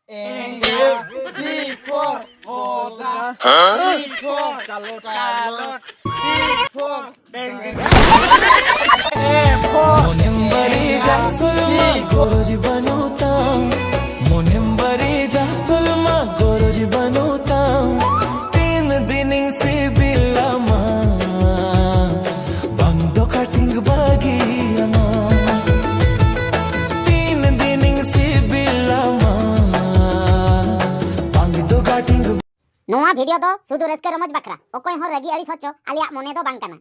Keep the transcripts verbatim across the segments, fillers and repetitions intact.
Angel, B for Boga, C for Calot, Calot, D for Dengue. A for ᱢᱚᱱᱮᱢ ᱵᱟᱹᱲᱤᱡᱟ ᱥᱚᱞᱢᱟ ᱜᱚᱨᱚᱡᱽ ᱵᱟᱹᱱᱩᱜ ᱛᱟᱢ᱾ ᱢᱚᱱᱮᱢ ᱵᱟᱹᱲᱤᱡᱟ ᱥᱚᱞᱢᱟ ᱜᱚᱨᱚᱡᱽ ᱵᱟᱹᱱᱩᱜ ᱛᱟᱢ᱾ ᱛᱤᱱ ᱫᱤᱱᱤᱧ ᱥᱤᱵᱤᱞᱟᱢᱟ, ᱵᱟᱝ ᱫᱚ ᱠᱟᱴᱤᱝ ᱵᱟᱹᱜᱤᱭᱟᱢᱟ᱾ ᱛᱤᱱ ᱫᱤᱱᱤᱧ ᱥᱤᱵᱤᱞᱟᱢᱟ, ᱵᱟᱝ ᱫᱚ ᱠᱟᱴᱤᱝ᱾ ᱱᱚᱣᱟ ᱵᱷᱤᱰᱤᱭᱳ ᱫᱚ ᱥᱩᱫᱷᱩ ᱨᱟᱹᱥᱠᱟᱹ ᱨᱚᱢᱚᱡᱽ ᱵᱟᱠᱷᱨᱟ, ᱚᱠᱚᱭ ᱦᱚᱸ ᱨᱟᱹᱜᱤ ᱟᱹᱲᱤᱥ ᱦᱚᱪᱚ ᱟᱞᱮᱭᱟᱜ ᱢᱚᱱᱮ ᱫᱚ ᱵᱟᱝ ᱠᱟᱱᱟ᱾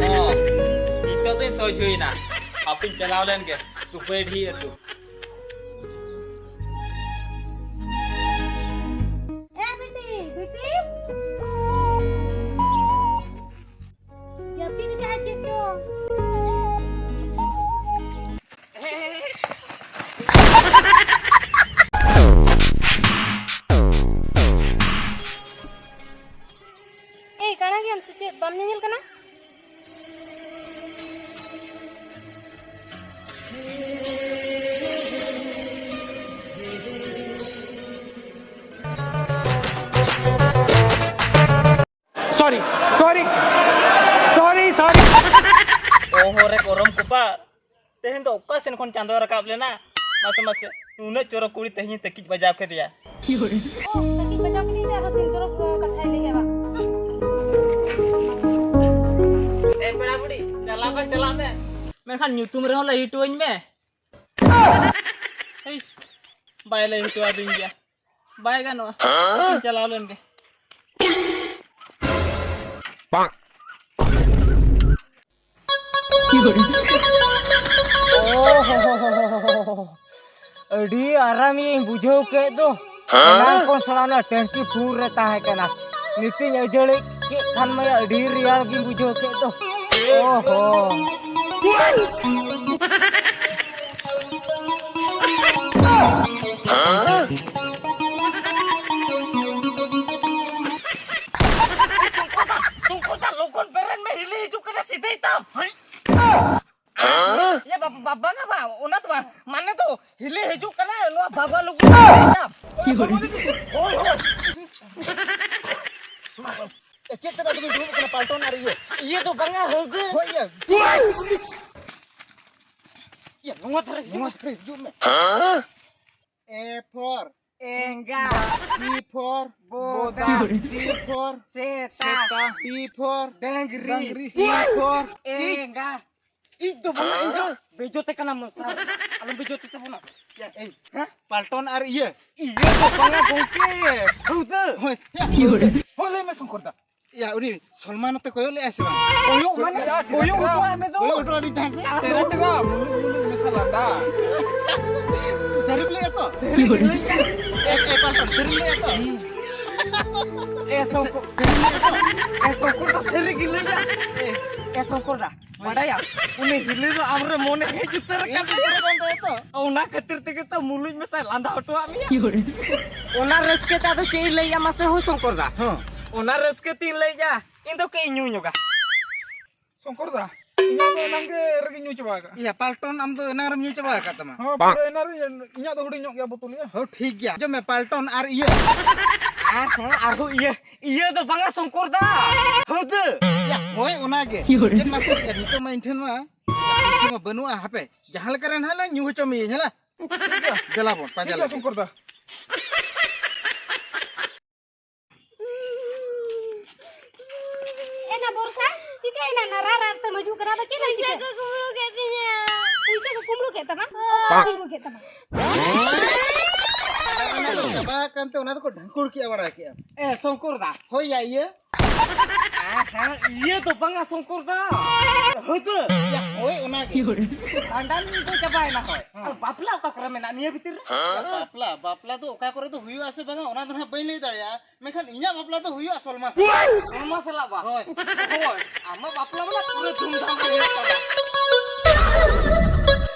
ᱦᱚᱸ, ᱱᱤᱛᱚᱜ ᱫᱚᱧ ᱥᱚᱡᱽ ᱦᱩᱭᱱᱟ᱾ ᱦᱟᱯᱮᱧ ᱪᱟᱞᱟᱣ ᱞᱮᱱ ᱜᱮ ᱥᱩᱯᱟᱹᱭᱰᱤᱦᱤ ᱟᱹᱛᱩ᱾ ᱮ ᱵᱤᱴᱤ, ᱵᱤᱴᱤ᱾ ᱡᱟᱹᱯᱤᱫ ᱠᱟᱜᱼᱟ ᱪᱮᱫ ᱪᱚ᱾ ᱮᱭ, ᱠᱟᱬᱟ ᱜᱮᱭᱟᱢ ᱥᱮ ᱪᱮᱫ? ᱵᱟᱢ ᱧᱮᱧᱮᱞ ᱠᱟᱱᱟ? Sorry, sorry, sorry, sorry. ᱚᱦᱚ ᱨᱮ ᱠᱚᱨᱚᱢ ᱠᱚᱯᱟ, ᱛᱮᱦᱮᱧ ᱫᱚ ᱚᱠᱟ ᱥᱮᱱ ᱠᱷᱚᱱ ᱪᱟᱸᱫᱚᱭ ᱨᱟᱠᱟᱵ ᱞᱮᱱᱟ? ᱢᱟᱥᱮ, ᱢᱟᱥᱮ, ᱱᱩᱱᱟᱹᱜ ᱪᱚᱨᱚᱠ ᱠᱩᱲᱤ ᱛᱮᱦᱮᱧ ᱛᱟᱹᱠᱤᱡ ᱵᱟᱡᱟᱣ ᱠᱮᱫᱮᱭᱟ᱾ ᱚ, ᱛᱟᱹᱠᱤᱡ ᱵᱟᱡᱟᱣ ᱠᱮᱫᱮᱭᱟ ᱟᱨᱦᱚᱸ ᱛᱤᱱ ᱪᱚᱨᱚᱠ ᱠᱟᱛᱷᱟᱭ ᱞᱟᱹᱭᱮᱜᱼᱟ ᱵᱟᱝ? ᱮ ᱯᱮᱲᱟ ᱵᱩᱰᱷᱤ, ᱪᱟᱞᱟᱣ ᱠᱷᱟᱱ ᱪᱟᱞᱟᱜ ᱢᱮ, ᱢᱮᱱᱠᱷᱟᱱ ᱧᱩᱛᱩᱢ ᱨᱮᱦᱚᱸ ᱞᱟᱹᱭ ᱦᱚᱴᱚᱣᱟᱹᱧ ᱢᱮ᱾ ᱤᱥ, ᱵᱟᱭ ᱞᱟᱹᱭ ᱦᱚᱴᱚᱣᱟᱫᱤᱧ ᱜᱮᱭᱟ᱾ ᱵᱟᱭ ᱜᱟᱱᱚᱜᱼᱟ᱾ ᱦᱮᱸ? ᱪᱟᱞᱟᱣ ᱞᱮᱱ ᱜᱮ᱾ ᱵᱟᱝ᱾ ᱟᱹᱰᱤ ᱟᱨᱟᱢᱤᱧ ᱵᱩᱡᱷᱟᱹᱣ ᱠᱮᱫ ᱫᱚ᱾ ᱮᱱᱟᱝ ᱠᱷᱚᱱ ᱥᱟᱞᱟ ᱚᱱᱟ ᱴᱮᱝᱠᱤ ᱯᱷᱩᱞ ᱨᱮ ᱛᱟᱦᱮᱸ ᱠᱟᱱᱟ, ᱱᱤᱛᱤᱧ ᱟᱹᱡᱟᱹᱲᱤ ᱠᱮᱫ ᱠᱷᱟᱱ ᱢᱟ ᱟᱹᱰᱤ ᱨᱮᱭᱟᱲ ᱜᱤᱧ ᱵᱩᱡᱷᱟᱹᱣ ᱠᱮᱫ ᱫᱚ᱾ ᱚᱦᱚ᱾ ᱥᱚᱝᱠᱚᱨ ᱫᱟ, ᱞᱚᱜᱚᱱ ᱵᱮᱨᱮᱫ ᱢᱮ, ᱦᱤᱞᱤ ᱦᱤᱡᱩᱜ ᱠᱟᱱᱟ, ᱥᱤᱫᱷᱟᱹᱭ ᱛᱟᱢ᱾ ᱦᱮᱸ? ᱮ ᱵᱟᱵᱟ, ᱵᱟᱵᱟ, ᱵᱟᱝᱟ, ᱵᱟᱝ, ᱚᱱᱟ ᱫᱚ ᱵᱟᱝ, ᱢᱟᱱᱮ ᱫᱚ ᱦᱤᱞᱤ ᱦᱤᱡᱩᱜ ᱠᱟᱱᱟ, ᱱᱚᱣᱟ ᱵᱟᱵᱟ ᱞᱩᱜᱩ ᱥᱤᱫᱷᱟᱹᱭ ᱛᱟᱢ᱾ ᱦᱳᱭ, ᱦᱳᱭ᱾ ᱮ, ᱪᱮᱫ ᱛᱮᱱᱟᱜ ᱫᱚᱵᱤᱱ ᱫᱩᱲᱩᱵ ᱠᱟᱱᱟ, ᱯᱟᱞᱴᱚᱱ ᱟᱨ ᱤᱭᱟᱹ? ᱤᱭᱟᱹ ᱫᱚ ᱵᱟᱝᱟ, ᱦᱟᱹᱣᱫᱟᱹ᱾ ᱦᱳᱭ, ᱤᱭᱟᱹ᱾ ᱤᱭᱟᱹ, ᱱᱚᱣᱟ ᱫᱷᱟᱨᱮ ᱦᱤᱡᱩᱜ ᱱᱚᱣᱟ ᱢᱮ᱾ ᱫᱷᱟᱨᱮ ᱦᱤᱡᱩᱜ ᱢᱮ᱾ A for ᱮᱸᱜᱟ᱾ B for ᱵᱚᱫᱟ᱾ ᱵᱚᱫᱟ᱾ C for ᱥᱮᱛᱟ᱾ ᱥᱮᱛᱟ᱾ D for ᱰᱟᱝᱨᱤ᱾ ᱰᱟᱝᱨᱤ᱾ E for ᱤᱡ᱾ ᱮᱸᱜᱟ᱾ ᱤᱡ ᱫᱚ ᱵᱟᱝᱟ, ᱮᱸᱜᱟ᱾ ᱵᱮᱡᱚᱛᱮ ᱠᱟᱱᱟᱢ ᱥᱟᱨ᱾ ᱟᱞᱚᱢ ᱵᱮᱡᱚᱛᱮ ᱛᱟᱵᱚᱱᱟ᱾ ᱮᱭ, ᱦᱮᱸ? ᱯᱟᱞᱴᱚᱱ ᱟᱨ ᱤᱭᱟᱹ᱾ ᱤᱭᱟᱹ ᱫᱚ ᱵᱟᱝᱟ ᱜᱚᱝᱠᱮ, ᱦᱩᱫᱟᱹ᱾ ᱦᱳᱭ, ᱭᱟ, ᱦᱳᱭ, ᱞᱟᱹᱭ ᱢᱮ ᱥᱚᱝᱠᱚᱨ ᱫᱟ᱾ ᱭᱟ, ᱩᱱᱤ ᱥᱚᱞᱢᱟ ᱱᱚᱛᱮ ᱠᱚᱭᱚᱜ ᱞᱮᱜᱼᱟᱭ ᱥᱮ ᱵᱟᱝ? ᱠᱚᱭᱚᱜ ᱢᱟᱱᱮ, ᱭᱟ, ᱠᱚᱭᱚᱜ ᱦᱚᱴᱚᱣᱟᱜ ᱢᱮ ᱫᱚ᱾ ᱠᱚᱭᱚᱜ ᱦᱚᱴᱚᱣᱟᱫᱤᱧ ᱛᱟᱦᱮᱸᱫ ᱥᱮ? ᱟᱨ ᱥᱮᱨᱮᱧ ᱫᱚ ᱢᱩᱞᱩᱡ ᱢᱩᱞᱩᱡ ᱢᱮᱥᱟ ᱞᱟᱸᱫᱟ᱾ ᱥᱟᱹᱨᱤᱢ ᱞᱟᱹᱭᱮᱫᱼᱟ ᱛᱚ? ᱥᱟᱹᱨᱤ ᱜᱮ ᱞᱟᱹᱭᱮᱫᱼᱟ᱾ ᱮ, ᱮ, ᱯᱟᱞᱴᱚᱱ, ᱥᱟᱹᱨᱤᱢ ᱞᱟᱹᱭᱮᱫᱼᱟ ᱛᱚ? ᱮ ᱥᱚᱝᱠᱚ-, ᱥᱟᱹᱨᱤᱢ ᱞᱟᱹᱭᱮᱫᱼᱟ ᱛᱚ? ᱮ ᱥᱚᱝᱠᱚᱨ ᱫᱟ, ᱥᱟᱹᱨᱤ ᱜᱮ ᱞᱟᱹᱭᱮᱫᱼᱟ᱾ ᱮ᱾ ᱮ ᱥᱚᱝᱠᱚᱨ ᱫᱟ, ᱦᱳᱭ᱾ ᱵᱟᱰᱟᱭᱟᱢ, ᱩᱱᱤ ᱦᱤᱞᱤ ᱫᱚ ᱟᱢᱨᱮ ᱢᱚᱱᱮ ᱦᱮᱡ ᱩᱛᱟᱹᱨ ᱦᱮᱡ ᱟᱠᱟᱱ ᱩᱛᱟᱹᱨ ᱛᱟᱭᱟ᱾ ᱟᱠᱟᱱ ᱛᱟᱭᱟ ᱛᱚ? ᱚᱱᱟ ᱠᱷᱟᱹᱛᱤᱨ ᱛᱮᱜᱮ ᱛᱚ ᱢᱩᱞᱩᱡ ᱢᱮᱥᱟᱭ ᱞᱟᱸᱫᱟ ᱦᱚᱴᱚᱣᱟᱜ ᱢᱮᱭᱟ᱾ ᱚᱱᱟ ᱨᱟᱹᱥᱠᱟᱹ ᱛᱮ ᱟᱫᱚ ᱪᱮᱫ ᱤᱧ ᱞᱟᱹᱭᱟ ᱢᱟᱥᱮ ᱦᱳ ᱥᱚᱝᱠᱚᱨ ᱫᱟ? ᱦᱚᱸ᱾ ᱚᱱᱟ ᱨᱟᱹᱥᱠᱟᱹ ᱛᱤᱧ ᱞᱟᱹᱭᱮᱫᱼᱟ, ᱤᱧ ᱫᱚ ᱠᱟᱹᱡ ᱤᱧ ᱧᱩ ᱧᱚᱜᱟ᱾ ᱥᱚᱝᱠᱚᱨ ᱫᱟ, ᱤᱧᱟᱹᱜ ᱫᱚ ᱮᱱᱟᱝ ᱜᱮ ᱨᱮᱜᱮᱧ ᱧᱩ ᱪᱟᱵᱟ ᱟᱠᱟᱫᱼᱟ᱾ ᱤᱭᱟᱹ, ᱯᱟᱞᱴᱚᱱ, ᱟᱢ ᱫᱚ ᱮᱱᱟᱝ ᱨᱮᱢ ᱧᱩ ᱪᱟᱵᱟ ᱟᱠᱟᱫ ᱛᱟᱢᱟ? ᱦᱚᱸ, ᱵᱟᱝ᱾ ᱯᱩᱨᱟᱹ ᱮᱱᱟᱝ ᱨᱮ ᱤᱧᱟᱹᱜ ᱫᱚ ᱦᱩᱰᱤᱧ ᱧᱚᱜ ᱜᱮᱭᱟ ᱵᱳᱛᱚᱞ, ᱭᱟ᱾ ᱦᱚᱸ, ᱴᱷᱤᱠ ᱜᱮᱭᱟ᱾ ᱟᱸᱡᱚᱢ ᱢᱮ, ᱯᱟᱞᱴᱚᱱ ᱟᱨ ᱤᱭᱟᱹ᱾ ᱟᱨᱦᱚᱸ, ᱟᱨᱦᱚᱸ ᱤᱭᱟᱹ, ᱤᱭᱟᱹ ᱫᱚ ᱵᱟᱝᱟ ᱥᱚᱝᱠᱚᱨ ᱫᱟ, ᱦᱟᱹᱣᱫᱟᱹ᱾ ᱭᱟ, ᱦᱳᱭ, ᱚᱱᱟ ᱜᱮ᱾ ᱪᱮᱫ ᱢᱟᱥᱮ, ᱱᱤᱛᱚᱜ ᱢᱟ ᱤᱧ ᱴᱷᱮᱱ ᱢᱟ ᱯᱩᱭᱥᱟᱹ ᱢᱟ ᱵᱟᱹᱱᱩᱜᱼᱟ᱾ ᱦᱟᱯᱮ, ᱡᱟᱦᱟᱸ ᱞᱮᱠᱟ ᱨᱮ ᱱᱟᱦᱟᱜ ᱞᱟᱝ ᱧᱩ ᱦᱚᱪᱚ ᱢᱮᱭᱟ, ᱦᱮᱸ ᱞᱟ? ᱫᱮᱞᱟ ᱵᱚᱱ ᱯᱟᱸᱡᱟ ᱴᱷᱤᱠ ᱜᱮᱭᱟ, ᱞᱮᱜᱮ᱾ ᱥᱚᱝᱠᱚᱨ ᱫᱟ᱾ ᱮᱱᱟ ᱵᱚᱨᱥᱟ, ᱪᱤᱠᱟᱹᱭᱮᱱᱟ? ᱚᱱᱟ ᱨᱟᱨ ᱨᱟᱨ ᱛᱮᱢ ᱦᱤᱡᱩᱜ ᱠᱟᱱᱟ, ᱟᱫᱚ ᱪᱮᱫ ᱮᱢ ᱪᱤᱠᱟᱹ? ᱯᱩᱭᱥᱟᱹ ᱠᱚ ᱠᱩᱢᱵᱽᱲᱩ ᱠᱮᱫ ᱛᱟᱢᱟ? ᱚᱠᱚᱭ ᱠᱩᱢᱵᱽᱲᱩ ᱠᱮᱫ ᱛᱟᱢᱟ? ᱪᱟᱵᱟ ᱟᱠᱟᱱ ᱛᱮ ᱚᱱᱟ ᱫᱚᱠᱚ ᱰᱷᱟᱝᱠᱩᱲ ᱠᱮᱜᱼᱟ, ᱵᱟᱲᱟᱭ ᱠᱮᱜᱼᱟ᱾ ᱮ, ᱥᱚᱝᱠᱚᱨ ᱫᱟ᱾ ᱦᱳᱭ ᱭᱟ, ᱤᱭᱟᱹ᱾ ᱟᱦᱟ, ᱤᱭᱟᱹ ᱫᱚ ᱵᱟᱝᱟ, ᱥᱚᱝᱠᱚᱨ ᱫᱟ᱾ ᱦᱩᱫᱟᱹ᱾ ᱭᱟ, ᱦᱳᱭ, ᱚᱱᱟ ᱜᱮ᱾ ᱵᱷᱟᱸᱰᱟᱱ ᱫᱚ ᱪᱟᱵᱟᱭᱮᱱᱟ, ᱦᱳᱭ᱾ ᱦᱮᱸ᱾ ᱟᱨ ᱵᱟᱯᱞᱟ ᱚᱠᱟ ᱠᱚᱨᱮ ᱢᱮᱱᱟᱜᱼᱟ ᱱᱤᱭᱟᱹ ᱵᱷᱤᱛᱤᱨ ᱨᱮ? ᱵᱟᱯᱞᱟ, ᱵᱟᱯᱞᱟ ᱫᱚ ᱚᱠᱟ ᱠᱚᱨᱮ ᱫᱚ ᱦᱩᱭᱩᱜᱼᱟ ᱥᱮ ᱵᱟᱝᱟ, ᱚᱱᱟ ᱫᱚ ᱱᱟᱦᱟᱜ ᱵᱟᱹᱧ ᱞᱟᱹᱭ ᱫᱟᱲᱮᱭᱟᱜᱼᱟ᱾ ᱢᱮᱱᱠᱷᱟᱱ ᱤᱧᱟᱹᱜ ᱵᱟᱯᱞᱟ ᱫᱚ ᱦᱩᱭᱩᱜᱼᱟ ᱥᱚᱞᱢᱟ ᱥᱟᱞᱟᱜ᱾ ᱥᱚᱞᱢᱟ ᱥᱟᱞᱟᱜ ᱵᱟ? ᱦᱳᱭ᱾ ᱦᱳᱭ, ᱟᱢᱟᱜ ᱵᱟᱯᱞᱟ ᱢᱟ ᱯᱩᱨᱟᱹ ᱫᱷᱩᱢᱫᱷᱟᱢ ᱨᱮ ᱦᱩᱭᱩᱜ ᱛᱟᱢᱟ᱾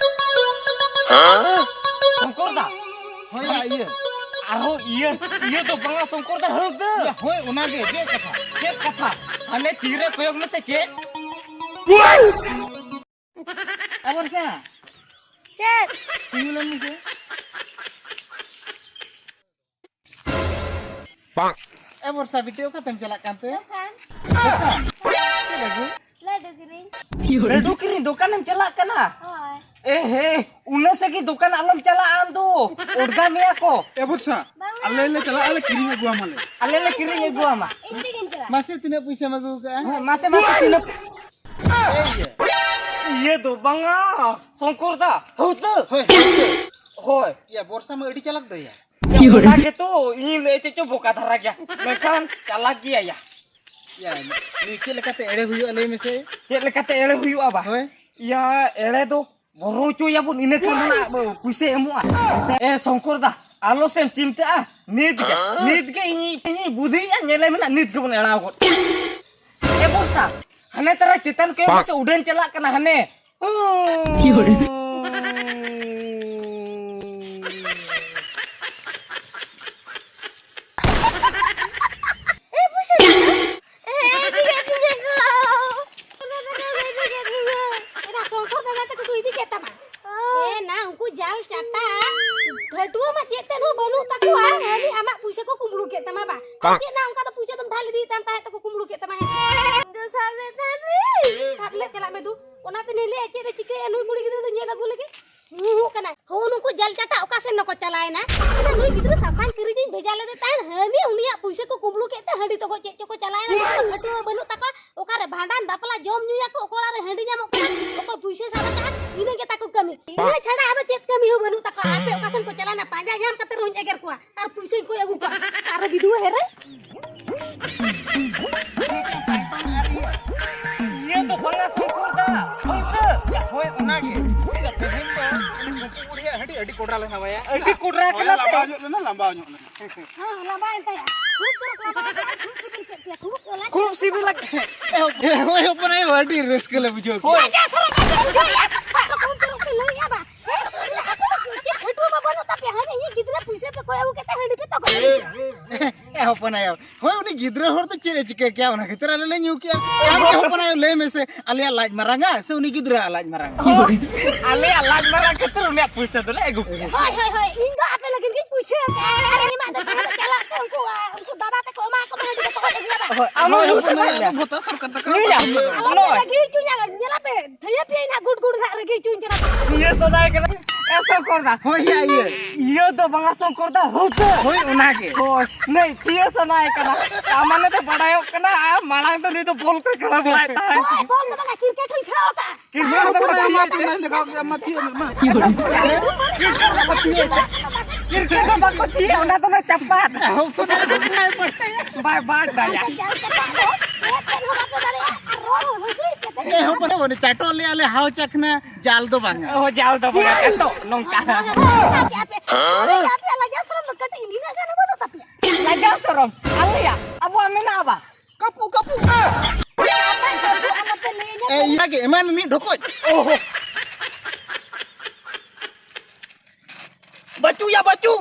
ᱥᱚᱝᱠᱚᱨ ᱫᱟ᱾ ᱦᱳᱭ, ᱭᱟ, ᱤᱭᱟᱹ᱾ ᱟᱨᱦᱚᱸ ᱤᱭᱟᱹ, ᱤᱭᱟᱹ ᱫᱚ ᱵᱟᱝᱟ ᱥᱚᱝᱠᱚᱨ ᱫᱟ, ᱦᱟᱹᱣᱫᱟᱹ᱾ ᱭᱟ, ᱦᱳᱭ, ᱚᱱᱟᱜᱮ, ᱪᱮᱫ ᱠᱟᱛᱷᱟ? ᱪᱮᱫ ᱠᱟᱛᱷᱟ? ᱦᱟᱱᱮ ᱛᱤᱨᱮ ᱠᱚᱭᱚᱜ ᱢᱮᱥᱮ, ᱪᱮᱫ? ᱮ ᱵᱚᱨᱥᱟ᱾ ᱪᱮᱫ? ᱛᱤᱸᱜᱩ ᱞᱮᱱ ᱢᱮᱥᱮ᱾ ᱮ ᱵᱚᱨᱥᱟ ᱵᱤᱴᱤ, ᱚᱠᱟᱛᱮᱢ ᱪᱟᱞᱟᱜ ᱠᱟᱱ ᱛᱮ? ᱫᱚᱠᱟᱱ᱾ ᱫᱚᱠᱟᱱ? ᱪᱮᱫ ᱟᱹᱜᱩ? ᱞᱟᱹᱰᱩ ᱠᱤᱨᱤᱧ᱾ ᱞᱟᱹᱰᱩ ᱠᱤᱨᱤᱧ ᱫᱚᱠᱟᱱᱮᱢ ᱪᱟᱞᱟᱜ ᱠᱟᱱᱟ? ᱦᱳᱭ᱾ ᱮ ᱦᱮ, ᱩᱱᱟᱹᱜ ᱥᱟᱺᱜᱤᱧ ᱫᱚᱠᱟᱱ ᱟᱞᱚᱢ ᱪᱟᱞᱟᱜᱼᱟ ᱟᱢ ᱫᱚ᱾ ᱚᱲᱜᱟ ᱢᱮᱭᱟ ᱠᱚ᱾ ᱮ ᱵᱚᱨᱥᱟ, ᱵᱟᱝᱟ᱾ ᱟᱞᱮ ᱞᱮ ᱪᱟᱞᱟᱜᱼᱟ, ᱟᱞᱮ ᱠᱤᱨᱤᱧ ᱟᱹᱜᱩᱣᱟᱢᱟᱞᱮ᱾ ᱟᱞᱮ ᱞᱮ ᱠᱤᱨᱤᱧ ᱟᱹᱜᱩᱣᱟᱢᱟ᱾ ᱤᱧ ᱛᱮᱜᱤᱧ ᱪᱟᱞᱟᱜᱼᱟ᱾ ᱢᱟᱥᱮ, ᱛᱤᱱᱟᱹᱜ ᱯᱩᱭᱥᱟᱹᱢ ᱟᱹᱜᱩ ᱠᱟᱜᱼᱟ? ᱦᱮᱸ, ᱢᱟᱥᱮ, ᱢᱟᱥᱮ, ᱛᱤᱱᱟᱹᱜ? ᱮᱭ ᱤᱭᱟᱹ᱾ ᱤᱭᱟᱹ ᱫᱚ ᱵᱟᱝᱟ, ᱥᱚᱝᱠᱚᱨ ᱫᱟ᱾ ᱦᱟᱹᱣᱛᱟᱹ᱾ ᱦᱳᱭ, ᱦᱟᱹᱣᱛᱟᱹ᱾ ᱦᱳᱭ᱾ ᱭᱟ, ᱵᱚᱨᱥᱟ ᱢᱟ ᱟᱹᱰᱤ ᱪᱟᱞᱟᱠ ᱫᱚ ᱭᱟ᱾ ᱚᱱᱟ ᱜᱮᱛᱚ ᱤᱧ ᱞᱟᱹᱭ ᱪᱮᱫ ᱪᱚ ᱵᱚᱠᱟ ᱫᱷᱟᱨᱟ ᱜᱮᱭᱟ, ᱢᱮᱱᱠᱷᱟᱱ ᱪᱟᱞᱟᱠ ᱜᱮᱭᱟ ᱭᱟ᱾ ᱭᱟ, ᱱᱩᱭ ᱪᱮᱫ ᱞᱮᱠᱟᱛᱮ ᱮᱲᱮ ᱦᱩᱭᱩᱜᱼᱟ, ᱞᱟᱹᱭ ᱢᱮᱥᱮ? ᱪᱮᱫ ᱞᱮᱠᱟᱛᱮ ᱮᱲᱮ ᱦᱩᱭᱩᱜᱼᱟ ᱵᱟ? ᱦᱳᱭ᱾ ᱭᱟ, ᱮᱲᱮ ᱫᱚ ᱵᱚᱨᱚ ᱦᱚᱪᱚᱭᱟᱵᱚᱱ, ᱤᱱᱟᱹ ᱠᱷᱟᱱ ᱫᱚ ᱱᱟᱜ ᱯᱩᱭᱥᱟᱹᱭ ᱮᱢᱚᱜᱼᱟ᱾ ᱮ ᱥᱚᱝᱠᱚᱨ ᱫᱟ, ᱟᱞᱚ ᱥᱮᱢ ᱪᱤᱱᱛᱟᱹᱜᱼᱟ, ᱱᱤᱛ ᱜᱮ, ᱱᱤᱛ ᱜᱮ ᱤᱧ, ᱤᱧᱤᱧ ᱵᱩᱫᱷᱤᱭᱮᱜᱼᱟ, ᱧᱮᱞᱮ ᱢᱮ ᱱᱟᱜ, ᱱᱤᱛ ᱜᱮᱵᱚᱱ ᱮᱲᱟᱣ ᱜᱚᱫ᱾ ᱮ ᱵᱚᱨᱥᱟ, ᱦᱟᱱᱮ ᱛᱟᱨᱟ ᱪᱮᱛᱟᱱ ᱠᱚᱭᱚᱜ ᱢᱮᱥᱮ, ᱩᱰᱟᱹᱱ ᱪᱟᱞᱟᱜ ᱠᱟᱱᱟ ᱦᱟᱱᱮ᱾ ᱮ, ᱵᱩᱡᱷᱟᱹᱣ ᱠᱮᱫᱟ? ᱮ, ᱤᱫᱤ ᱠᱮᱫ ᱛᱤᱧᱟ ᱠᱚ᱾ ᱮᱨᱟ, ᱥᱚᱝᱠᱚᱨ ᱫᱟᱫᱟ ᱛᱟᱠᱚ ᱠᱚ ᱤᱫᱤ ᱠᱮᱫ ᱛᱟᱢᱟ᱾ ᱮ, ᱱᱟ, ᱩᱱᱠᱩ ᱡᱟᱞ ᱪᱟᱴᱟ ᱜᱷᱟᱹᱴᱩᱣᱟᱹ ᱢᱟ ᱪᱮᱫ ᱛᱮᱫ ᱦᱚᱸ ᱵᱟᱹᱱᱩᱜ ᱛᱟᱠᱚᱣᱟ᱾ ᱠᱷᱟᱹᱞᱤ ᱟᱢᱟᱜ ᱯᱩᱭᱥᱟᱹ ᱠᱚ ᱠᱩᱢᱵᱽᱲᱩ ᱠᱮᱫ ᱛᱟᱢᱟ ᱵᱟ? ᱟᱨ ᱪᱮᱫ ᱱᱟ, ᱚᱱᱠᱟ ᱫᱚ ᱯᱩᱭᱥᱟᱹ ᱫᱚᱢ ᱰᱷᱟᱞ ᱤᱫᱤᱭᱮᱫ ᱛᱟᱢ ᱛᱟᱦᱮᱸᱫ ᱛᱮᱠᱚ ᱠᱩᱢᱵᱽᱲᱩ ᱠᱮᱫ ᱛᱟᱢᱟ ᱦᱮᱸ? ᱤᱧ ᱫᱚ ᱥᱟᱵ ᱞᱮᱫ ᱛᱟᱦᱮᱸ ᱱᱟᱹᱧ᱾ ᱥᱟᱵ ᱞᱮᱫ ᱪᱟᱞᱟᱜ ᱢᱮ ᱫᱩ᱾ ᱚᱱᱟ ᱛᱮ ᱱᱤᱞᱤ ᱟᱡ ᱪᱮᱫ ᱮ ᱪᱤᱠᱟᱹᱭᱟ? ᱱᱩᱭ ᱠᱩᱲᱤ ᱜᱤᱫᱽᱨᱟᱹ ᱫᱚ ᱧᱮᱞ ᱟᱹᱜᱩ ᱞᱟᱹᱜᱤᱫ᱾ ᱦᱩᱸ, ᱦᱩᱸ ᱠᱟᱱᱟᱭ᱾ ᱦᱚᱸ, ᱱᱩᱠᱩ ᱡᱟᱞ ᱪᱟᱴᱟ ᱚᱠᱟ ᱥᱮᱱ ᱫᱚᱠᱚ ᱪᱟᱞᱟᱣᱮᱱᱟ? ᱟᱫᱚ ᱱᱩᱭ ᱜᱤᱫᱽᱨᱟᱹ ᱥᱟᱥᱟᱝ ᱠᱤᱨᱤᱧᱤᱧ ᱵᱷᱮᱡᱟ ᱞᱮᱫᱮ ᱛᱟᱦᱮᱸᱫ, ᱦᱟᱹᱱᱤ ᱩᱱᱤᱭᱟᱜ ᱯᱩᱭᱥᱟᱹ ᱠᱚ ᱠᱩᱢᱵᱽᱲᱩ ᱠᱮᱫ ᱛᱮ ᱦᱟᱺᱰᱤ ᱛᱚᱜᱚᱡ ᱪᱮᱫ ᱪᱚᱠᱚ ᱪᱟᱞᱟᱣᱮᱱᱟ᱾ ᱱᱚᱣᱟ ᱠᱷᱟᱹᱴᱩᱣᱟᱹ ᱵᱟᱹᱱᱩᱜ ᱛᱟᱠᱚᱣᱟ, ᱚᱠᱟᱨᱮ ᱵᱷᱟᱸᱰᱟᱱ ᱵᱟᱯᱞᱟ ᱡᱚᱢ ᱧᱩᱭᱟᱠᱚ, ᱚᱠᱟ ᱚᱲᱟᱜ ᱨᱮ ᱦᱟᱺᱰᱤ ᱧᱟᱢᱚᱜ ᱠᱟᱱᱟ, ᱚᱠᱚᱭ ᱯᱩᱭᱥᱟᱹ ᱥᱟᱵ ᱟᱠᱟᱫᱼᱟ, ᱤᱱᱟᱹ ᱜᱮ ᱛᱟᱠᱚ ᱠᱟᱹᱢᱤ᱾ ᱤᱱᱟᱹ ᱪᱷᱟᱲᱟ ᱟᱫᱚ ᱪᱮᱫ ᱠᱟᱹᱢᱤ ᱦᱚᱸ ᱵᱟᱹᱱᱩᱜ ᱛᱟᱠᱚᱣᱟ᱾ ᱟᱯᱮ ᱚᱠᱟ ᱥᱮᱱ ᱠᱚ ᱪᱟᱞᱟᱣᱮᱱᱟ, ᱯᱟᱸᱡᱟ ᱧᱟᱢ ᱠᱟᱛᱮ ᱨᱮᱦᱚᱸᱧ ᱮᱜᱮᱨ ᱠᱚᱣᱟ᱾ ᱟᱨ ᱯᱩᱭᱥᱟᱹᱧ ᱠᱚᱭ ᱟᱹᱜᱩ ᱠᱚᱣᱟ᱾ ᱟᱨ ᱵᱤᱫᱩ ᱦᱮᱨᱮ᱾ ᱤᱭᱟᱹ ᱫᱚ ᱵᱟᱝᱟ ᱥᱚᱝᱠᱚᱨ ᱫᱟ, ᱦᱳᱭ ᱥᱮ? ᱦᱳᱭ, ᱚᱱᱟᱜᱮ᱾ ᱴᱷᱤᱠ ᱜᱮᱭᱟ, ᱛᱮᱦᱮᱧ ᱫᱚ ᱩᱱᱤ ᱥᱚᱝᱠᱚᱨ ᱵᱩᱲᱦᱤᱭᱟᱜ ᱦᱟᱺᱰᱤ ᱟᱹᱰᱤ ᱠᱚᱰᱨᱟ ᱞᱮᱱᱟ ᱵᱟᱭᱟ᱾ ᱟᱹᱰᱤ ᱠᱚᱰᱨᱟ ᱦᱳᱭ, ᱠᱟᱱᱟ ᱥᱮ? ᱞᱟᱸᱵᱟᱣ ᱧᱚᱜ ᱞᱮᱱᱟ, ᱞᱟᱸᱵᱟᱣ ᱧᱚᱜ ᱞᱮᱱᱟ᱾ ᱦᱮᱸ, ᱞᱟᱸᱵᱟᱭᱮᱱ ᱛᱟᱭᱟ᱾ ᱠᱷᱩᱵ ᱪᱚᱨᱚᱠ ᱞᱟᱸᱵᱟᱭᱮᱱ ᱛᱟᱭᱟ, ᱠᱷᱩᱵ ᱥᱤᱵᱤᱞ ᱠᱮᱫ ᱯᱮᱭᱟ, ᱠᱷᱩᱵ ᱪᱚᱨᱚᱠ᱾ ᱠᱷᱩᱵ ᱥᱤᱵᱤᱞ ᱟᱠ-, ᱦᱳᱭ, ᱦᱚᱯᱚᱱ ᱟᱭᱳ, ᱟᱹᱰᱤ ᱨᱟᱹᱥᱠᱟᱹ ᱞᱮ ᱵᱩᱡᱷᱟᱹᱣ ᱠᱮᱫᱟ᱾ ᱦᱳᱭ᱾ ᱟᱡᱟᱜ ᱥᱟᱞᱟᱜ ᱟᱡᱟᱜ ᱵᱩᱡᱷᱟᱹᱣ ᱮᱭᱟ᱾ ᱟᱨ ᱠᱷᱩᱵ ᱪᱚᱨᱚᱠ ᱯᱮ ᱞᱟᱹᱭᱮᱜᱼᱟ ᱵᱟ᱾ ᱦᱮᱸ, ᱟᱯᱮ ᱫᱚ ᱪᱮᱫ ᱠᱷᱟᱹᱴᱩᱣᱟᱹ ᱢᱟ ᱵᱟᱹᱱᱩᱜ ᱛᱟᱯᱮᱭᱟ, ᱦᱟᱹᱱᱤ ᱤᱧᱤᱡ ᱜᱤᱫᱽᱨᱟᱹ ᱯᱩᱭᱥᱟᱹ ᱯᱮ ᱠᱚᱭ ᱟᱹᱜᱩ ᱠᱮᱫ ᱛᱮ ᱦᱟᱺᱰᱤ ᱯᱮ ᱛᱚᱜᱚᱡ ᱮᱭᱟ᱾ ᱮ ᱦᱚᱯᱚᱱ ᱟᱭᱳ, ᱦᱳᱭ, ᱩᱱᱤ ᱜᱤᱫᱽᱨᱟᱹ ᱦᱚᱲ ᱫᱚ ᱪᱮᱫ ᱮ ᱪᱤᱠᱟᱹ ᱠᱮᱭᱟ, ᱚᱱᱟ ᱠᱷᱟᱹᱛᱤᱨ ᱟᱞᱮ ᱞᱮ ᱧᱩ ᱠᱮᱜᱼᱟ᱾ ᱟᱢ ᱜᱮ ᱦᱚᱯᱚᱱ ᱟᱭᱳ, ᱞᱟᱹᱭ ᱢᱮᱥᱮ, ᱟᱞᱮᱭᱟᱜ ᱞᱟᱡ ᱢᱟᱨᱟᱝᱟ ᱥᱮ ᱩᱱᱤ ᱜᱤᱫᱽᱨᱟᱹᱣᱟᱜ ᱞᱟᱡ ᱢᱟᱨᱟᱝᱟ? ᱟᱞᱮᱭᱟᱜ ᱞᱟᱡ ᱢᱟᱨᱟᱝ ᱠᱷᱟᱹᱛᱤᱨ ᱩᱱᱤᱭᱟᱜ ᱯᱩᱭᱥᱟᱹ ᱫᱚᱞᱮ ᱟᱹᱜᱩ ᱠᱮᱜᱼᱟ᱾ ᱦᱳᱭ, ᱦᱳᱭ, ᱦᱳᱭ, ᱤᱧ ᱫᱚ ᱟᱯᱮ ᱞᱟᱹᱜᱤᱫ ᱜᱤᱧ ᱯᱩᱭᱥᱟᱹ ᱟᱠᱟᱫᱼᱟ᱾ ᱟᱨ ᱤᱧ ᱢᱟ ᱫᱚ ᱛᱟᱦᱮᱸ ᱫᱚ ᱪᱟᱞᱟᱜ ᱛᱮ ᱩᱱᱠᱩ, ᱩᱱᱠᱩ ᱫᱟᱫᱟ ᱛᱟᱠᱚ ᱮᱢᱟ ᱠᱚ ᱢᱮ, ᱦᱟᱺᱰᱤ ᱫᱚ ᱛᱚᱜᱚᱡ ᱟᱹᱜᱩᱭᱟ ᱵᱟ᱾ ᱦᱳᱭ, ᱟᱢ ᱦᱚᱸ ᱦᱳᱭ, ᱧᱩ ᱦᱳᱭ, ᱥᱟᱱᱟᱭᱮᱫ ᱦᱳᱭ, ᱢᱮᱭᱟ? ᱵᱷᱚᱛᱟ ᱥᱚᱨᱠᱟᱨ ᱴᱟᱠᱟ ᱟᱞᱚ ᱯᱮ ᱵᱟᱹᱱᱩᱜᱼᱟ᱾ ᱨᱟᱹᱜᱤ ᱦᱚᱪᱚᱧᱟ, ᱧᱮᱞᱟᱯᱮ, ᱛᱷᱟᱹᱭᱟᱹ ᱯᱮᱭᱟᱹᱧ ᱦᱟᱸᱜ, ᱜᱩᱰ ᱜᱩᱰ ᱦᱟᱸᱜ ᱨᱟᱹᱜᱤ ᱦᱚᱪᱚᱧ ᱠᱟᱱᱟ᱾ ᱤᱭᱟᱹ ᱥᱟᱱᱟᱭᱮ ᱠᱟᱱᱟ, ᱮ ᱥᱚᱝᱠᱚᱨ ᱫᱟ᱾ ᱦᱳᱭ, ᱭᱟ, ᱤᱭᱟᱹ᱾ ᱤᱭᱟᱹ ᱫᱚ ᱵᱟᱝᱟ ᱥᱚᱝᱠᱚᱨ ᱫᱟ, ᱦᱩᱛᱟᱹ᱾ ᱦᱳᱭ, ᱚᱱᱟᱜᱮ᱾ ᱦᱳᱭ, ᱱᱟᱹᱭ ᱛᱷᱤᱭᱟᱹ ᱥᱟᱱᱟᱭᱮ ᱠᱟᱱᱟ᱾ ᱟᱢ ᱢᱟᱱᱮ ᱫᱚ ᱵᱟᱲᱟᱭᱚᱜ ᱠᱟᱱᱟ, ᱟᱨ ᱢᱟᱲᱟᱝ ᱫᱚ ᱱᱩᱭ ᱫᱚ ᱵᱚᱞ ᱠᱚᱭ ᱠᱷᱮᱞᱟ ᱵᱟᱲᱟᱭᱮᱫ ᱛᱟᱦᱮᱸᱫ᱾ ᱦᱳᱭ, ᱵᱚᱞ ᱫᱚ ᱵᱟᱝᱟ, ᱠᱨᱤᱠᱮᱴ ᱦᱚᱧ ᱠᱷᱮᱞᱟ ᱟᱠᱟᱫᱼᱟ᱾ ᱠᱨᱤᱠᱮᱴ ᱫᱚ ᱵᱟᱠᱚ ᱛᱷᱤᱭᱟᱹᱭᱮᱫ ᱛᱟᱦᱮᱸᱫ᱾ ᱫᱮᱠᱷᱟᱣ ᱠᱮᱫ ᱟᱢ ᱢᱟ, ᱛᱷᱤᱭᱟᱹ ᱢᱮ, ᱢᱟ᱾ ᱠᱨᱤᱠᱮᱴ ᱫᱚ ᱵᱟᱠᱚ ᱛᱷᱤᱭᱟᱹᱭᱟ, ᱚᱱᱟ ᱫᱚ ᱚᱱᱟ ᱪᱟᱯᱟᱫ᱾ ᱦᱚᱯᱚᱱ ᱟᱭᱳ ᱵᱟᱭ ᱵᱟᱰᱟᱭᱟ᱾ ᱵᱟᱭ ᱵᱟᱰᱟᱭᱟ᱾ ᱡᱟᱞ ᱪᱟᱯᱟᱫ ᱫᱚ ᱪᱮᱫ ᱦᱚᱸ ᱵᱟᱯᱮ ᱫᱟᱲᱮᱭᱟᱜᱼᱟ, ᱟᱨ ᱨᱚᱲ ᱦᱚᱸ ᱦᱩᱥᱩᱭ ᱯᱮ ᱛᱟᱦᱮᱸ᱾ ᱮ ᱦᱚᱯᱚᱱ ᱟᱭᱳ, ᱩᱱᱤ ᱴᱟᱴᱚ ᱞᱮ ᱟᱞᱮ ᱦᱟᱣ ᱪᱟᱠᱷᱱᱟ, ᱡᱟᱞ ᱫᱚ ᱵᱟᱝᱟ᱾ ᱚ, ᱡᱟᱞ ᱫᱚ ᱵᱟᱝᱟ, ᱮᱛᱚ ᱱᱚᱝᱠᱟ᱾ ᱟᱯᱮ, ᱟᱯᱮ, ᱟᱯᱮ, ᱟᱯᱮᱭᱟᱜ ᱞᱟᱡᱟᱣ ᱥᱚᱨᱚᱢ ᱫᱚ ᱠᱟᱹᱴᱤᱡ ᱱᱤᱱᱟᱹᱜ ᱜᱟᱱ ᱦᱚᱸ ᱵᱟᱹᱱᱩᱜ ᱛᱟᱯᱮᱭᱟ᱾ ᱞᱟᱡᱟᱣ ᱥᱚᱨᱚᱢ, ᱟᱞᱮᱭᱟᱜ, ᱟᱵᱚᱣᱟᱜ ᱢᱮᱱᱟᱜᱼᱟ ᱵᱟ? ᱠᱟᱹᱯᱩ, ᱠᱟᱹᱯᱩ᱾ ᱟᱯᱮ ᱫᱚ ᱟᱞᱚᱯᱮ ᱞᱟᱹᱭ ᱧᱚᱜ᱾ ᱮ, ᱤᱱᱟᱹᱜᱮ, ᱮᱢᱟᱭ ᱢᱮ ᱢᱤᱫ ᱰᱷᱚᱠᱚᱡ᱾ ᱚᱦᱚ᱾ ᱵᱟᱹᱪᱩᱜ ᱭᱟ, ᱵᱟᱹᱪᱩᱜ᱾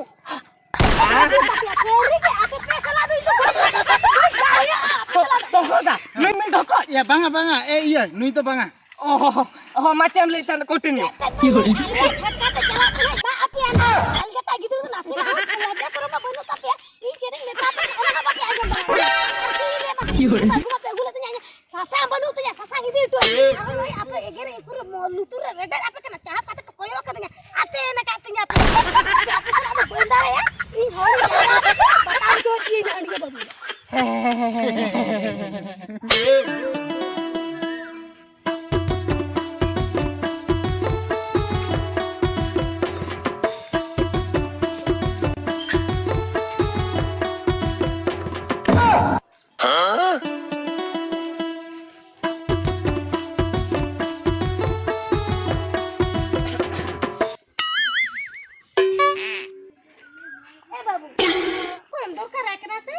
ᱵᱟᱹᱪᱩᱜ ᱛᱟᱯᱮᱭᱟ, ᱥᱟᱹᱨᱤ ᱜᱮ, ᱟᱯᱮ ᱯᱮ ᱥᱟᱞᱟ ᱫᱚ ᱤᱧ ᱫᱚ ᱵᱟᱹᱧ ᱵᱟᱲᱟᱭᱟ, ᱵᱟᱹᱧ ᱵᱟᱲᱟᱭᱟ, ᱟᱯᱮ ᱥᱟᱞᱟ ᱫᱚ᱾ ᱥᱚᱝᱠᱚᱨ ᱫᱟ, ᱢᱤᱫ, ᱢᱤᱫ ᱰᱷᱚᱠᱚᱡ᱾ ᱭᱟ, ᱵᱟᱝᱟ, ᱵᱟᱝᱟ, ᱮ, ᱤᱭᱟᱹ, ᱱᱩᱭ ᱫᱚ ᱵᱟᱝᱟ᱾ ᱚᱦᱚ, ᱚᱦᱚ, ᱢᱟ ᱪᱮᱫ ᱮᱢ ᱞᱟᱹᱭᱮᱫ ᱛᱟᱦᱮᱸᱫ, continue᱾ ᱪᱮᱫ ᱯᱮ ᱞᱟᱹᱭᱟ? ᱟᱞᱮ ᱪᱷᱟᱴᱠᱟ ᱯᱮ ᱪᱟᱞᱟᱜ ᱠᱟᱱᱟ, ᱵᱟ ᱟᱯᱮᱭᱟᱜ ᱫᱚ᱾ ᱟᱞᱮ ᱡᱟᱴᱟ ᱜᱤᱫᱽᱨᱟᱹ ᱫᱚ ᱱᱟᱥᱮᱱᱟᱜ ᱦᱚᱸ ᱞᱟᱡᱟ ᱥᱚᱨᱚᱢ ᱢᱟ ᱵᱟᱹᱱᱩᱜ ᱛᱟᱯᱮᱭᱟ᱾ ᱤᱧ ᱪᱮᱫ ᱤᱧ ᱢᱮᱛᱟ ᱯᱮ, ᱚᱱᱟ ᱦᱚᱸ ᱵᱟᱯᱮ ᱟᱸᱡᱚᱢ ᱫᱟᱲᱮᱭᱟᱜ ᱠᱟᱱᱟ᱾ ᱟᱨ ᱛᱤ ᱨᱮ ᱢᱟ ᱟᱹᱜᱩ ᱠᱟᱛᱮ ᱧᱟᱧᱟ, ᱥᱟᱥᱟᱝ ᱵᱟᱹᱱᱩᱜ ᱛᱤᱧᱟ, ᱥᱟᱥᱟᱝ ᱤᱫᱤ ᱦᱚᱴᱚ ᱟᱹᱧ᱾ ᱟᱨ ᱱᱚᱜᱼᱚᱭ ᱟᱯᱮ ᱮᱜᱮᱨ ᱤᱧ ᱯᱩᱨᱟᱹ ᱢᱚ-, ᱞᱩᱛᱩᱨ ᱨᱮ ᱨᱮᱰᱮᱫ ᱟᱯᱮ ᱠᱟᱱᱟ, ᱪᱟᱦᱟᱯ ᱠᱟᱛᱮ ᱯᱮ ᱠᱚᱭᱚᱜ ᱠᱟᱹᱫᱤᱧᱟ, ᱟᱛᱮ ᱮᱱ ᱟᱠᱟᱫ ᱛᱤᱧᱟ ᱯᱮ᱾ ᱮ ᱵᱟᱹᱵᱩ, ᱚᱠᱚᱭᱮᱢ ᱫᱚᱨᱠᱟᱨᱟᱭ ᱠᱟᱱᱟ ᱥᱮ?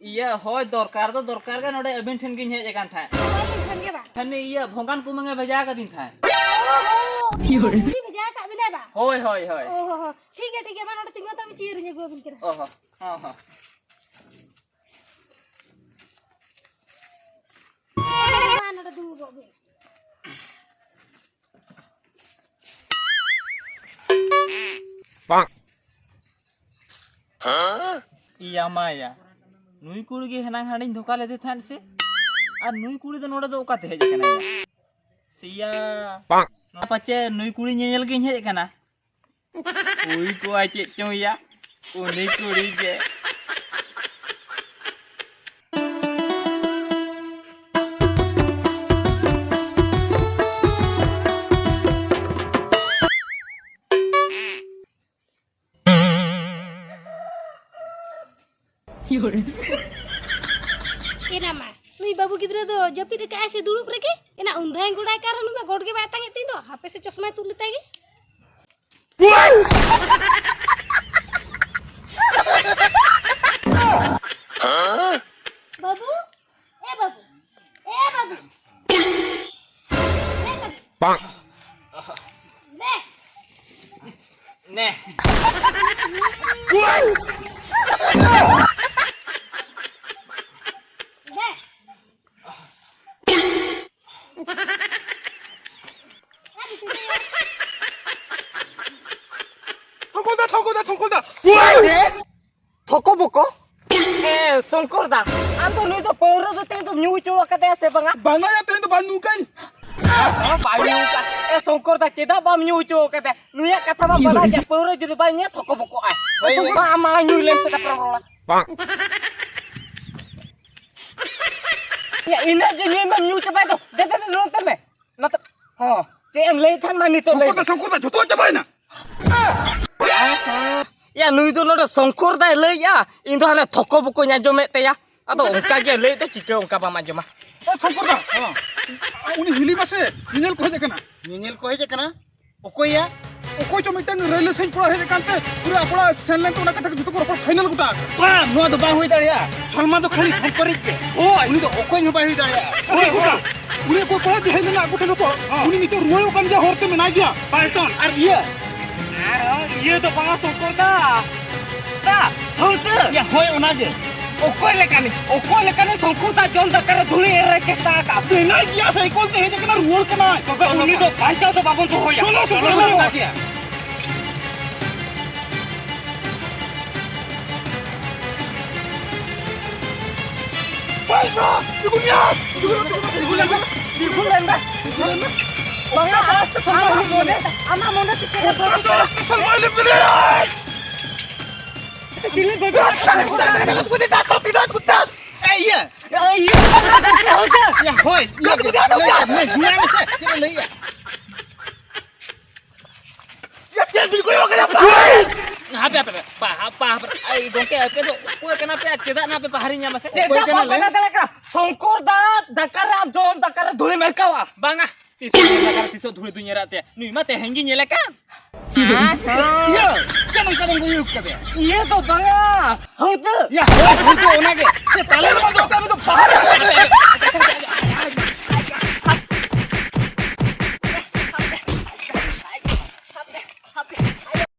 ᱤᱭᱟᱹ, ᱦᱳᱭ, ᱫᱚᱨᱠᱟᱨ ᱫᱚ ᱫᱚᱨᱠᱟᱨ ᱜᱮ, ᱱᱚᱰᱮ ᱟᱹᱵᱤᱱ ᱴᱷᱮᱱ ᱜᱤᱧ ᱦᱮᱡ ᱟᱠᱟᱱ ᱛᱟᱦᱮᱸᱫ᱾ ᱚᱠᱚᱭ ᱴᱷᱮᱱ ᱜᱮ ᱵᱟᱝ? ᱦᱟᱹᱱᱤ ᱤᱭᱟᱹ ᱵᱷᱚᱸᱜᱟᱱ ᱠᱩᱢᱟᱹᱝ ᱮ ᱵᱷᱮᱡᱟ ᱟᱠᱟᱫᱤᱧ ᱛᱟᱦᱮᱸᱫ᱾ ᱚ, ᱦᱚ, ᱩᱱᱤ ᱵᱷᱮᱡᱟ ᱟᱠᱟᱫ ᱵᱤᱱᱟᱭ ᱵᱟᱝ? ᱦᱳᱭ, ᱦᱳᱭ, ᱦᱳᱭ᱾ ᱚ, ᱦᱚ, ᱦᱚ᱾ ᱴᱷᱤᱠ ᱜᱮᱭᱟ, ᱴᱷᱤᱠ ᱜᱮᱭᱟ, ᱢᱟ ᱱᱚᱰᱮ ᱛᱤᱸᱜᱩ ᱦᱟᱛᱟᱲ ᱢᱮ, ᱪᱤᱭᱟᱹᱨᱤᱧ ᱟᱹᱜᱩ ᱟᱹᱵᱤᱱ ᱠᱟᱱᱟ᱾ ᱚ, ᱦᱚ, ᱦᱚᱸ, ᱦᱚᱸ᱾ ᱢᱟ ᱱᱚᱰᱮ ᱫᱩᱲᱩᱵᱚᱜ ᱵᱤᱱ᱾ ᱤᱭᱟ ᱢᱟᱭᱟ, ᱱᱩᱭ ᱠᱩᱲᱤ ᱜᱮ ᱦᱮᱱᱟᱝ ᱦᱟᱸᱰᱮᱧ ᱫᱷᱳᱠᱟ ᱞᱮᱫᱮ ᱛᱟᱦᱮᱸᱫ ᱥᱮ? ᱟᱨ ᱱᱩᱭ ᱠᱩᱲᱤ ᱫᱚ ᱱᱚᱰᱮ ᱫᱚ ᱚᱠᱟᱛᱮ ᱦᱮᱡ ᱟᱠᱟᱱᱟᱭᱟ? ᱥᱮᱭᱟ, ᱱᱚᱣᱟ ᱯᱟᱪᱮ ᱱᱩᱭ ᱠᱩᱲᱤ ᱧᱮᱧᱮᱞ ᱜᱤᱧ ᱦᱮᱡ ᱟᱠᱟᱱᱟ᱾ ᱦᱩᱭ ᱠᱚᱜᱼᱟ ᱪᱮᱫ ᱪᱚᱝ ᱭᱟ, ᱩᱱᱤ ᱠᱩᱲᱤ ᱜᱮ᱾ ᱮᱱᱟ ᱢᱟ, ᱱᱩᱭ ᱵᱟᱹᱵᱩ ᱜᱤᱫᱽᱨᱟᱹ ᱫᱚ ᱡᱟᱹᱯᱤᱫ ᱟᱠᱟᱫᱼᱟᱭ ᱥᱮ ᱫᱩᱲᱩᱵ ᱨᱮᱜᱮ? ᱮᱱᱟ ᱩᱱᱫᱷᱟᱭ ᱜᱚᱰᱟᱭ ᱠᱟᱨ ᱱᱩᱭ ᱢᱟ ᱜᱚᱰ ᱜᱮ ᱵᱟᱭ ᱛᱟᱝ ᱮᱫ ᱛᱤᱧ ᱫᱚ᱾ ᱦᱟᱯᱮ ᱥᱮ ᱪᱚᱥᱢᱟᱭ ᱛᱩᱫ ᱞᱮᱛᱟᱭ ᱜᱮ᱾ ᱵᱟᱹᱵᱩ, ᱮ ᱵᱟᱹᱵᱩ, ᱮ ᱵᱟᱹᱵᱩ᱾ ᱮ ᱵᱟᱹᱵᱩ᱾ ᱵᱟᱝ᱾ ᱫᱮ᱾ ᱱᱮ᱾ ᱫᱮ᱾ ᱛᱷᱚᱠᱚᱞ ᱫᱟ, ᱛᱷᱚᱠᱚᱞ ᱫᱟ, ᱛᱷᱚᱠᱚᱞ ᱫᱟ᱾ ᱪᱮᱫ? ᱛᱷᱚᱠᱚ ᱵᱚᱠᱚ? ᱮ, ᱥᱚᱝᱠᱚᱨ ᱫᱟ, ᱟᱢ ᱫᱚ ᱱᱩᱭ ᱫᱚ ᱯᱟᱹᱣᱨᱟᱹ ᱫᱚ ᱛᱮᱦᱮᱧ ᱫᱚᱢ ᱧᱩ ᱦᱚᱪᱚ ᱟᱠᱟᱫᱮᱭᱟ ᱥᱮ ᱵᱟᱝᱟ? ᱵᱟᱝᱟ ᱭᱟ, ᱛᱮᱦᱮᱧ ᱫᱚ ᱵᱟᱝ ᱧᱩ ᱠᱟᱹᱧ᱾ ᱦᱚᱸ, ᱵᱟᱭ ᱧᱩ ᱟᱠᱟᱫ᱾ ᱮ, ᱥᱚᱝᱠᱚᱨ ᱫᱟ, ᱪᱮᱫᱟᱜ ᱵᱟᱢ ᱧᱩ ᱦᱚᱪᱚ ᱟᱠᱟᱫᱮᱭᱟ? ᱱᱩᱭᱟᱜ ᱠᱟᱛᱷᱟ ᱢᱟ ᱵᱟᱰᱟᱭ ᱜᱮᱭᱟ, ᱯᱟᱹᱣᱨᱟᱹ ᱡᱩᱫᱤ ᱵᱟᱭ ᱧᱩᱭᱟ, ᱛᱷᱚᱠᱚ ᱵᱚᱠᱚᱜᱼᱟᱭ᱾ ᱦᱳᱭ, ᱦᱳᱭ᱾ ᱢᱟ, ᱟᱢ ᱢᱟᱲᱟᱝ ᱧᱩᱭ ᱞᱮᱢ ᱥᱮ, ᱛᱟᱨᱯᱚᱨᱮ ᱨᱚᱲᱟ᱾ ᱵᱟᱝ᱾ ᱭᱟ, ᱤᱱᱟᱹᱜ ᱜᱮ ᱧᱩᱭ ᱢᱮᱢ ᱧᱩ ᱪᱟᱵᱟᱭ ᱫᱚ᱾ ᱫᱮ, ᱫᱮ, ᱫᱮ, ᱱᱚᱛᱮ ᱢᱮ᱾ ᱱᱚᱛᱮ᱾ ᱦᱚᱸ, ᱪᱮᱫ ᱮᱢ ᱞᱟᱹᱭᱮᱫ ᱛᱟᱦᱮᱱ ᱢᱟ ᱱᱤᱛᱚᱜ ᱞᱟᱹᱭ ᱥᱚᱝᱠᱚᱨ ᱫᱟ, ᱢᱮ᱾ ᱥᱚᱝᱠᱚᱨ ᱫᱟ, ᱡᱷᱚᱛᱚᱣᱟᱜ ᱪᱟᱵᱟᱭᱮᱱᱟ᱾ ᱭᱟ, ᱱᱩᱭ ᱫᱚ ᱱᱚᱰᱮ ᱥᱚᱝᱠᱚᱨ ᱫᱟᱭ ᱞᱟᱹᱭᱮᱜᱼᱟ, ᱤᱧ ᱫᱚ ᱦᱟᱱᱮ ᱛᱷᱚᱠᱚ ᱵᱚᱠᱚᱧ ᱟᱸᱡᱚᱢᱮᱫ ᱛᱟᱭᱟ᱾ ᱟᱫᱚ ᱚᱱᱠᱟ ᱜᱮ ᱞᱟᱹᱭ ᱫᱚ ᱪᱤᱠᱟᱹ ᱚᱱᱠᱟ ᱵᱟᱢ ᱟᱸᱡᱚᱢᱟ? ᱮ ᱥᱚᱝᱠᱚᱨ ᱫᱟ, ᱦᱚᱸ᱾ ᱩᱱᱤ ᱦᱤᱞᱤ ᱢᱟᱥᱮ ᱧᱮᱧᱮᱞ ᱠᱚ ᱦᱮᱡ ᱟᱠᱟᱱᱟ᱾ ᱧᱮᱧᱮᱞ ᱠᱚ ᱦᱮᱡ ᱟᱠᱟᱱᱟ? ᱚᱠᱚᱭᱭᱟ? ᱚᱠᱚᱭ ᱪᱚ ᱢᱤᱫᱴᱟᱝ ᱨᱟᱹᱭᱞᱟᱹ ᱥᱮᱫ ᱠᱚᱲᱟ ᱦᱮᱡ ᱟᱠᱟᱱ ᱛᱮ ᱯᱩᱨᱟᱹ ᱟᱠᱚᱲᱟ ᱥᱮᱱ ᱞᱮᱱ ᱛᱮ ᱚᱱᱟ ᱠᱟᱛᱷᱟ ᱠᱚ ᱡᱚᱛᱚ ᱠᱚ ᱨᱚᱯᱚᱲ ᱯᱷᱟᱭᱱᱟᱞ ᱜᱚᱴᱟ ᱟᱠᱟᱫᱟ᱾ ᱵᱟᱝ, ᱱᱚᱣᱟ ᱫᱚ ᱵᱟᱝ ᱦᱩᱭ ᱫᱟᱲᱮᱭᱟᱜᱼᱟ᱾ ᱥᱚᱞᱢᱟ ᱫᱚ ᱠᱷᱟᱹᱞᱤ ᱥᱚᱝᱠᱚᱨᱤᱡ ᱜᱮ᱾ ᱦᱳᱭ᱾ ᱩᱱᱤ ᱫᱚ ᱚᱠᱚᱭ ᱦᱚᱸ ᱵᱟᱭ ᱦᱩᱭ ᱫᱟᱲᱮᱭᱟᱜᱼᱟ᱾ ᱦᱳᱭ, ᱦᱳᱭ᱾ ᱩᱱᱤ ᱚᱠᱚᱭ ᱠᱚᱲᱟ ᱡᱟᱦᱟᱸᱭ ᱢᱮᱱᱟᱜ ᱟᱠᱚ ᱴᱷᱮᱱ ᱨᱚᱯᱚᱲ, ᱦᱚᱸ᱾ ᱩᱱᱤ ᱱᱤᱛᱚᱜ ᱨᱩᱣᱟᱹᱲᱚᱜ ᱠᱟᱱ ᱜᱮᱭᱟ, ᱦᱚᱨ ᱛᱮ ᱢᱮᱱᱟᱭ ᱜᱮᱭᱟ᱾ ᱯᱟᱞᱴᱚᱱ ᱟᱨ ᱤᱭᱟᱹ᱾ ᱟᱨ ᱤᱭᱟᱹ ᱫᱚ ᱵᱟᱝᱟ ᱥᱚᱝᱠᱚᱨ ᱫᱟ᱾ ᱫᱟ, ᱦᱟᱹᱣᱫᱟᱹ᱾ ᱭᱟ, ᱦᱳᱭ, ᱚᱱᱟᱜᱮ᱾ ᱚᱠᱚᱭ ᱞᱮᱠᱟᱱᱤᱡ, ᱚᱠᱚᱭ ᱞᱮᱠᱟᱱᱤᱡ ᱥᱚᱝᱠᱚᱨ ᱫᱟ ᱡᱚᱢ ᱫᱟᱠᱟ ᱨᱮ ᱫᱷᱩᱲᱤ ᱮᱨ ᱨᱮ ᱪᱮᱥᱴᱟ ᱟᱠᱟᱫ? ᱢᱮᱱᱟᱭ ᱜᱮᱭᱟ, ᱥᱟᱭᱠᱮᱞ ᱛᱮ ᱦᱮᱡ ᱟᱠᱟᱱᱟ, ᱨᱩᱣᱟᱹᱲ ᱠᱟᱱᱟᱭ᱾ ᱛᱚᱵᱮ ᱩᱱᱤ ᱫᱚ ᱵᱟᱧᱪᱟᱣ ᱫᱚ ᱵᱟᱵᱚᱱ ᱫᱚᱦᱚᱭᱟ᱾ ᱪᱚᱞᱚ, ᱥᱚᱝᱠᱚᱨ ᱫᱟ᱾ ᱪᱚᱞᱚ, ᱪᱚᱞᱚ᱾ ᱯᱚᱭᱥᱟ! ᱛᱤᱸᱜᱩᱱ ᱭᱟ! ᱛᱤᱸᱜᱩᱱ ᱢᱮ, ᱛᱤᱸᱜᱩᱱ ᱢᱮ, ᱛᱤᱸᱜᱩᱱ ᱢᱮ᱾ ᱵᱤᱞᱠᱩᱞ ᱮᱢ ᱫᱟ᱾ ᱵᱤᱞᱠᱩᱞ ᱮᱢ ᱫᱟ᱾ ᱵᱟᱝᱟ, ᱟᱢᱟᱜ ᱢᱚᱱᱮ, ᱟᱢᱟᱜ ᱢᱚᱱᱮ ᱪᱮᱫ ᱞᱮᱠᱟ? ᱯᱚᱭᱥᱟ! ᱯᱚᱭᱥᱟ! ᱮ, ᱤᱭᱟᱹ! ᱮ, ᱤᱭᱟᱹ! ᱭᱟ, ᱦᱳᱭ, ᱤᱭᱟᱹ ᱜᱮ᱾ ᱞᱟᱹᱭ ᱢᱮ, ᱧᱮᱞ ᱢᱮᱥᱮ, ᱪᱮᱫ ᱮ ᱞᱟᱹᱭᱮᱜᱼᱟ? ᱭᱟ, ᱪᱮᱫ ᱵᱤᱱ ᱠᱚᱭᱚᱜ ᱠᱟᱱᱟ? ᱦᱟᱯᱮ, ᱦᱟᱯᱮ, ᱦᱟᱯᱮ, ᱦᱟᱯᱮ, ᱦᱟᱯᱮ᱾ ᱟᱭ, ᱜᱚᱝᱠᱮ, ᱟᱯᱮ ᱫᱚ ᱚᱠᱚᱭ ᱠᱟᱱᱟ ᱯᱮ ᱟᱨ ᱪᱮᱫᱟᱜ ᱱᱟ ᱯᱮ ᱵᱟᱦᱨᱮ ᱧᱟᱢᱟ ᱥᱮ? ᱪᱮᱫ ᱚᱠᱚᱭ ᱫᱚ ᱠᱟᱱᱟ ᱵᱟᱯᱮ ᱞᱮ? ᱫᱟᱲᱮ ᱠᱟᱱᱟ? ᱥᱚᱝᱠᱚᱨ ᱫᱟ, ᱫᱟᱠᱟ ᱨᱮ ᱟᱢ ᱡᱚᱢ, ᱫᱟᱠᱟ ᱨᱮ ᱫᱷᱩᱲᱤᱢ ᱮᱞᱠᱟᱣᱟ᱾ ᱵᱟᱝᱟ, ᱛᱤᱥ ᱦᱚᱸ ᱫᱟᱠᱟ ᱨᱮ ᱛᱤᱥ ᱦᱚᱸ ᱫᱷᱩᱲᱤ ᱫᱩᱧ ᱮᱨᱟᱜ ᱛᱮ᱾ ᱱᱩᱭ ᱢᱟ ᱛᱮᱦᱮᱧ ᱜᱤᱧ ᱧᱮᱞᱮ ᱠᱟᱱ᱾ ᱤᱭᱟᱹ, ᱪᱮᱫ ᱱᱚᱝᱠᱟ ᱫᱚᱢ ᱩᱭᱩᱜ ᱠᱟᱫᱮᱭᱟ? ᱤᱭᱟᱹ ᱫᱚ ᱵᱟᱝᱟ, ᱦᱟᱹᱣᱫᱟᱹ᱾ ᱭᱟ, ᱦᱳᱭ, ᱦᱳᱭ, ᱚᱱᱟᱜᱮ᱾ ᱪᱮᱫ ᱛᱟᱞᱮ ᱨᱮ ᱵᱟᱝ ᱫᱚ? ᱟᱞᱮ ᱫᱚ ᱵᱟᱦᱨᱮ᱾